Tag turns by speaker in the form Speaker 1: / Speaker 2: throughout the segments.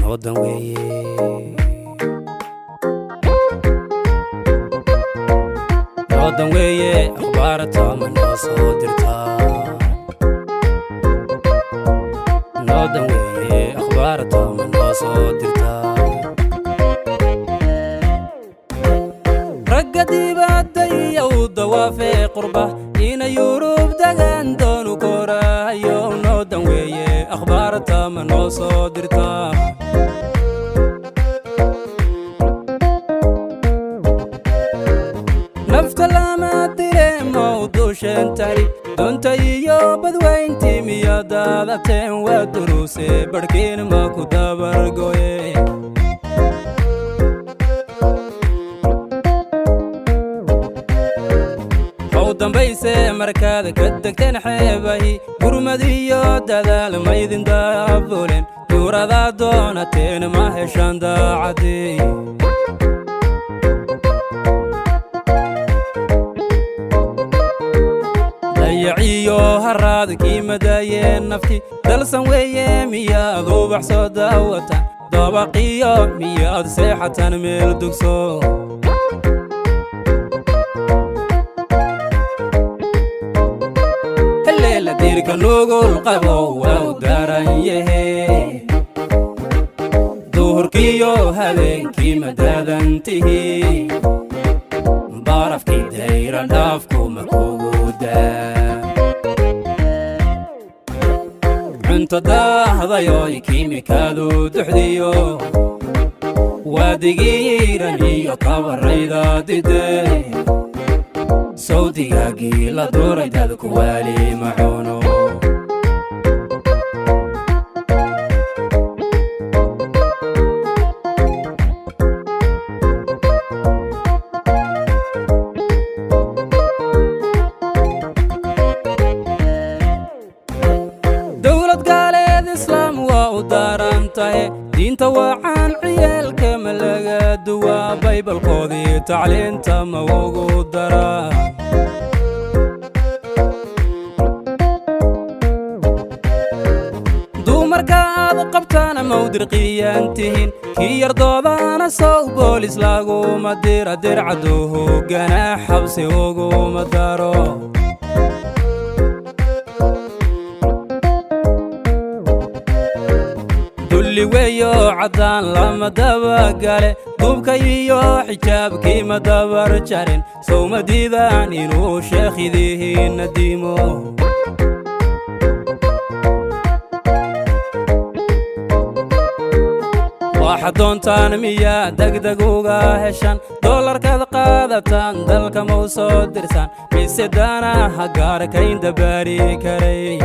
Speaker 1: Noodan weeye, noodan weeye, akhbaarta ma noo soo dirtaa? Noodan weeye, akhbaarta ma noo soo dirtaa? Ragga dibadda iyo u dawaafee qurba ina Yurub degan doonu korahayo, noodan weeye, akhbaarta ma noo soo dirtaa? Nafta lama dire mawduushen tari doonta iyo badwayntii miya daadateen? Waa duruuse barhkiin ma ku dabargoye? How dambayse markaad ka degteen xeebahi, gurmad iyo dadaal maydin daabulen? Duuradaa doonateen ma heshaan daacadii? Dayaciyo haraadkii madaayeen nafti dalsan weeye, miyaad ubax soo daawatan? Dabaqiyo miyaad seexatan meel dugso? Heleela diirka nugul qabo waa u daran yahe, duhurkiyo habeenkii madaadan tihi? Barafkii dayra dhaafkuma kugu daa? Cunto daahdayoy kiimikaadu duxdiyo waadigiiran iyo kabarayda dide, sawdigaagii la duray dadku waali ma cuno. Dowlad gaaleed islaam waa u daaran tahe, diinta waacaan ciyaalka ma laga duwaa? Baybalkoodii tacliinta ma ugu daraa? Dumarka aad qabtaana mawdirqiyaan tihin, kii yardoodana sow boolis laguma dira? Dircaduhu ganaax xabsi uguma daro. Dulli weeyo caddaan lama dabagale, duubka iyo xijaabkii ma dabar jarin? Sowma diidaan inuu sheekhidihiinna diimo? Waxaad doontaan miyaa degdeg uga heshan? Doolarkaad qaadataan dalka mau soo dirsan, mise daana hagaarkayn dabaari karay?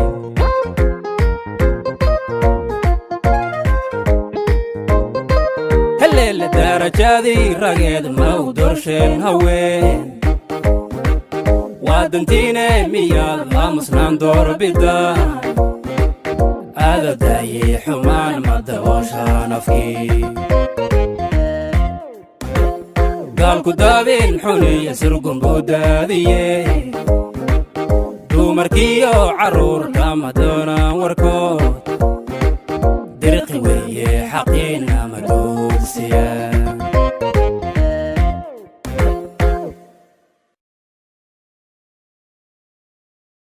Speaker 1: Heleele darajadii rageed mau dorsheen haween? Waa dantiine miyaad aamusnaan doorbida? Aadadaayey xumaan ma dabooshaan afkii? Gaalku daabin xuniyo surgun buu daadiye, dumarkiyo carruurka ma doonaan warkood? Dirqi weeye xaqiina ma duudsiya?